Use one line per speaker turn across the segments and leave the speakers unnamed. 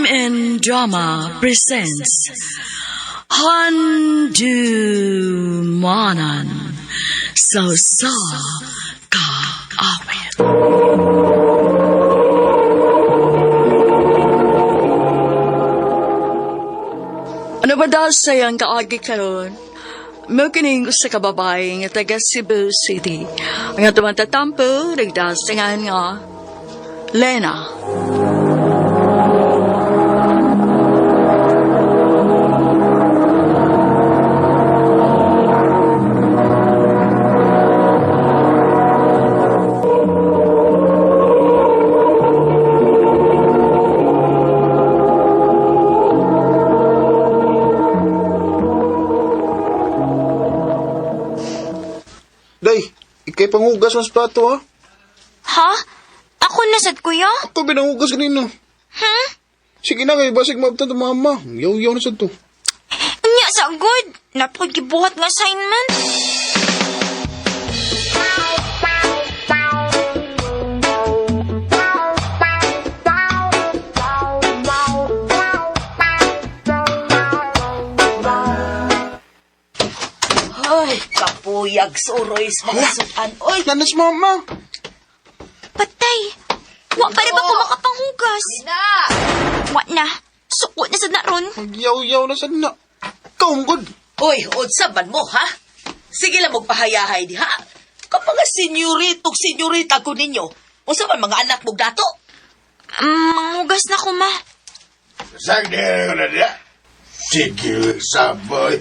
MN Drama presents Handumanan sa Usa Ka Awit. Ano ba daw sayang kaagi karon? Mo kining usa ka babae nga taga Cebu City. Ang atong tatampo nagdasingan nga Lena.
Day, ikay panghugas mas plato ha.
Ha? Ako na sad, kuya?
Ako binanghugas kanina.
Hmm?
Sige na kay basig maabtan to mama. Yaw-yaw na sad to.
Unya sa good. Napakod gibuhat nga assignment.
Ay, kapuyag suroy sa mga sukan. Oy,
Nanas mama.
Patay. Wa pa rin ba ko makapanghugas?
na!
Wa na. Suko na sad na ron.
Magyaw-yaw na sad na. Kaunggod.
Oy, unsa man mo, ha? Sige lang magpahayahay diha. Kapag senyorito, senyorita ko ninyo, unsa man mga anak mo dato?
Manghugas na ko, ma.
Sagdi ko na diya. Sige, saboy.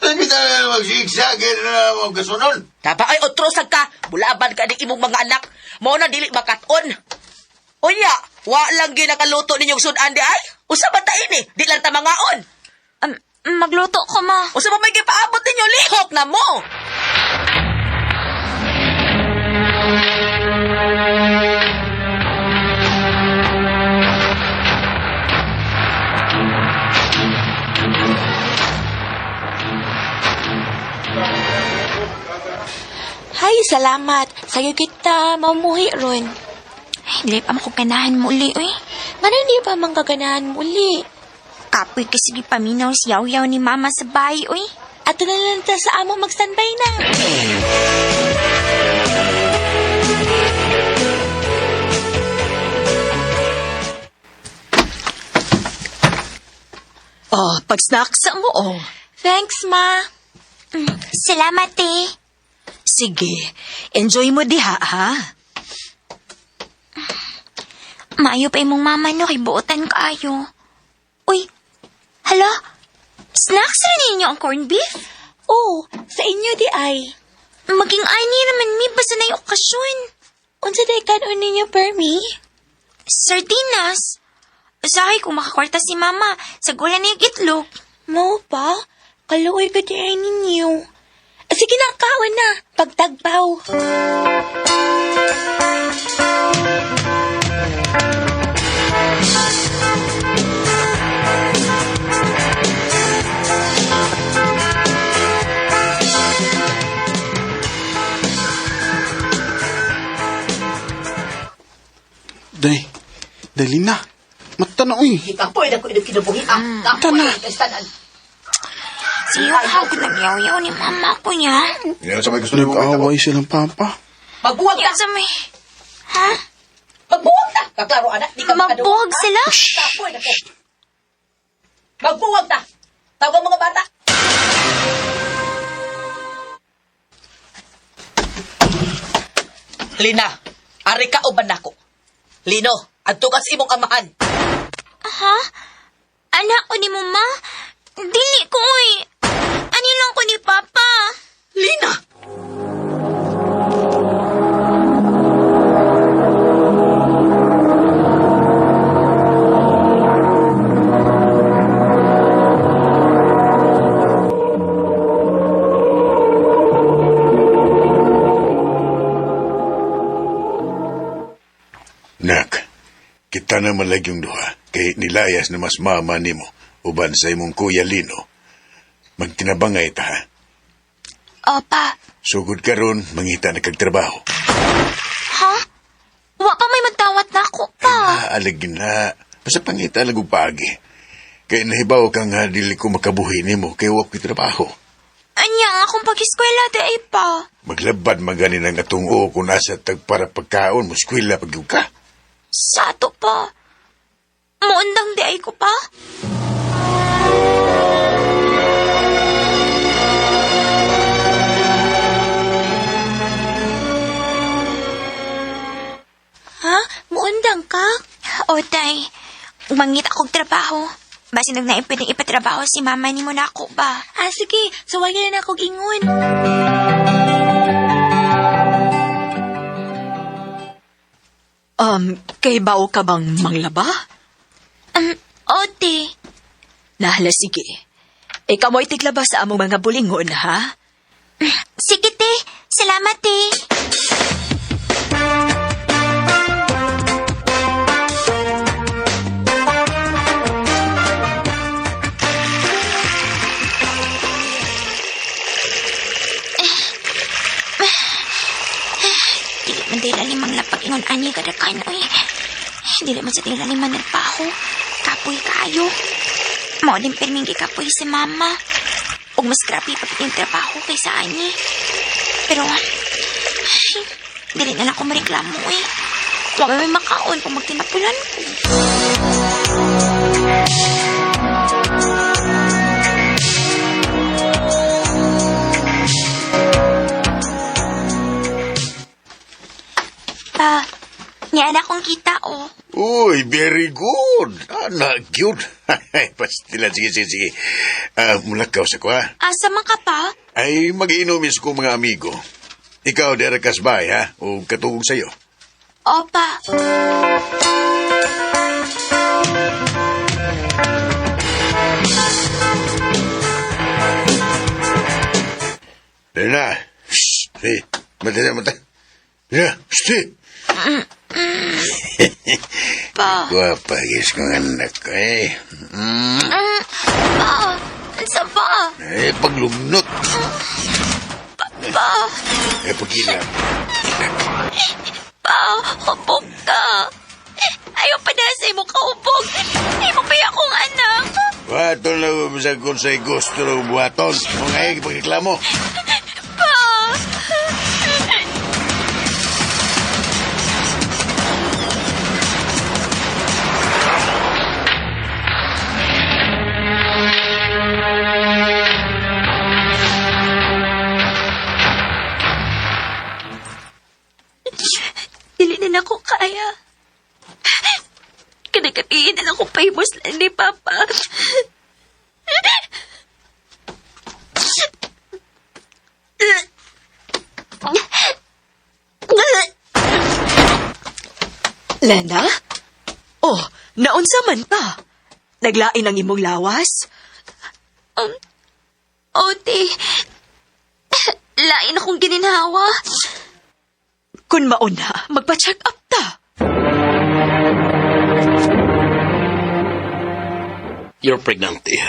Ay, kita na magsigsagin na mo kasunon.
Tapa ay otro sad ka, bulaban ka ni imong mga anak. Mao na dili makaton. Unya, wa lang ginakaluto ninyong sudan di ay. Unsa man ta ini? Di lang ta mangaon.
Magluto ko, ma.
Unsa man may gipaabot ninyo lihok na mo?
Hay, salamat. Sayo kita mamuhi ron.
Ay, dili pa makuganahan mo uli, uy.
Ngano hindi pa manggaganahan muli?
Kapoy kasi gipaminaw si yaw-yaw ni mama sa bahay, uy.
Ato na lang ta sa amo mag-standby na.
Oh, pag-snacks mo oh.
Thanks, ma.
Salamat, eh.
Sige, enjoy mo diha ha.
Maayo pa imong mama no, kay buotan kaayo. Uy, hala, snacks rin ninyo ang corned beef?
Oh, sa inyo di ay.
Maging ani naman mi, basta na yung okasyon.
Unsa day kanon ninyo, Permi?
Sardinas. Usahay kung makakwarta si mama, sa gula na yung itlog.
Mo pa? Kaluoy ko di ay ninyo. Sige na, kaon na. Pagtagbaw.
Day, dali na. Mata na uy.
Kapoy na ko inog kinabuhi ah. Kapoy
Tana.
na tanan.
Siyo, hagod ng yaw-yaw ni mama ko niya.
Hindi na sa may gusto na
Nag-away silang papa.
Magbuwag
Yan
ta.
sa may... Ha?
Magbuwag ta. Kaklaro anak, di ka makaduwag,
Mabuwag
ha?
sila?
Kapoy na ko. Magbuwag ta. Tawag ang mga bata. Lina, ari ka uban nako. Lino, adto ka sa imong amahan.
Ha? Anak ko ni mama? Dili ko, uy. Ani lang ko ni papa.
Lina!
Nak, kita na malag yung duha kay nilayas na mas mama nimo uban sa imong kuya Lino. Magtinabangay ta ha.
Opa.
Sugod karon mangita na kag trabaho.
Ha? Wa pa may magtawat na ako pa.
Ay, naaligin na. Basta pangita lang og paagi. Kay nahibaw ka nga dili ko makabuhi nimo kay wa ko'y trabaho.
Anya, ang akong pag-eskwela di ay pa.
Maglabad magani ng atong o kung nasa tag para pagkaon mo eskwela pag ka.
Sa ato pa. Muundang di ay ko pa.
Ha? Muundang ka?
O, tay. Mangita akong trabaho. Basin nag pwedeng ipatrabaho si mama ni mo na ako ba?
Ah, sige. Suwayan na akong ingon.
Kay bao ka bang manglaba?
O, te.
Nahala, sige. Ikaw mo'y tiglaba sa among mga bulingon, ha?
Sige, te. Salamat, te. Dili man dahil limang lapag ingon ani kadakan, oy. Dili man sa dahil liman nagpaho. Kapoy kaayo. Mao din pirming gikapoy si mama. Ug mas grabe pag yung trabaho kaysa ani. Pero, ay, dili na lang ako mareklamo eh. Wa may makaon kung magtinapulan ko. Pa, niya na akong kita oh.
Uy, very good. Anak, cute. Pastila, sige, sige, sige. Ah, mulakaw sa ko, ha?
Asa man ka pa?
Ay, magiinumis ko mga amigo. Ikaw, Derek Kasbay, ha? O katugog sa'yo.
Opa.
Dali na. Shh! Hey, mata na, mata. Dali na. Shh! eh.
Pa.
Gwapa, gis kong anak ko, eh.
Pa. Sa pa?
Eh, paglumnot.
Pa.
Eh, pagkilap.
Pa, hubog ka. Ayaw pa na sa imo kahubog. Imo pa akong anak.
Buhaton lang ko sa kung sa'y gusto ng buhaton. Kung ay, pagreklamo.
Pa. Dili na nako kaya. Kinagabihin na lang akong pahimos lang ni Papa.
Lena? Oh, naunsa man ka? Naglain ang imong lawas?
Ote, lain akong gininhawa.
Kun mauna, magpa-check up ta.
You're pregnant, eh.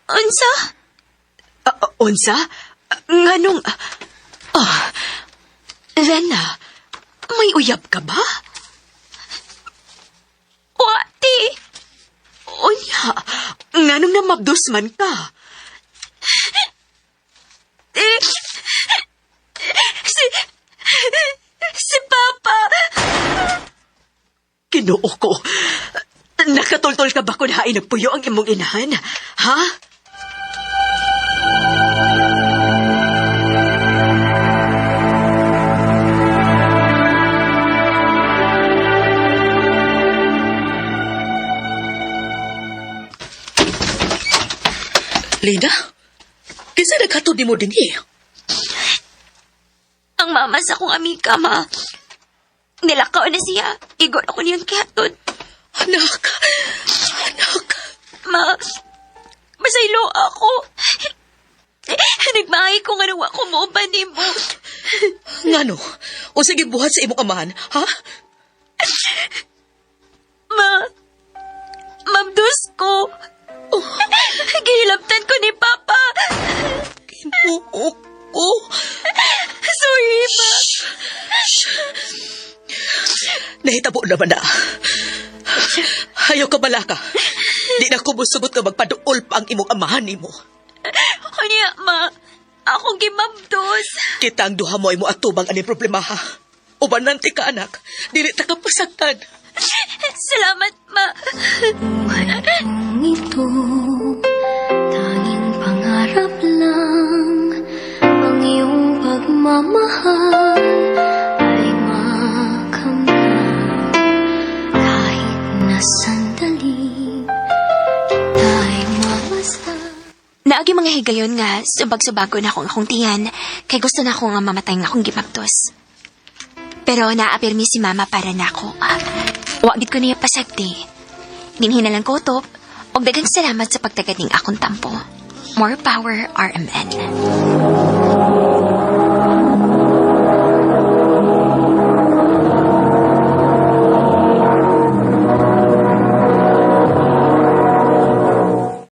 Unsa?
Unsa? Nganong... Ah, Lena, may uyab ka ba?
Wati.
Unya, nganong namabdos man ka?
Eh, si... Si Papa.
Kinoo ko. Nakatultol ka ba kung hain nagpuyo ang imong inahan? Ha?
Lina, kinsa naghatod nimo dinhi?
Ang mama sa akong amiga, ma. Nilakaw na siya. Igor ako niyang kihatod.
Anak, anak.
Ma, masaylo ako. Nagmahay ko nga nawa ko mo ba ni mo.
Ngano? O sige buhat sa imong amahan, ha?
Ma, mabdus ko. Gihilabtan ko ni Papa.
Ginoo ko.
Sorry, ma.
Nahitabo
Nahitabo naman na. Ayaw ka balaka. Di na ko musugot nga magpaduol pa ang imong amahan nimo.
Kanya, ma, akong gimabdos.
Kita ang duha mo ay moatubang aning problema ha. Ubanan ti ka anak, dili ta ka pasagdan.
Salamat, ma.
Buhay ito, tanging pangarap lang ang iyong pagmamahal ay makamtan. Kahit na sandali, kita'y mamasdan.
Naagi mga higayon nga, subag-subago na akong akong tiyan, kay gusto na ako nga mamatay nga akong gimabdos. Pero naapirmi si mama para nako. Wa gid ko niya pasagdi. Dinhi na lang ko top, og daghang salamat sa pagtagad ning akong tampo. More power, RMN.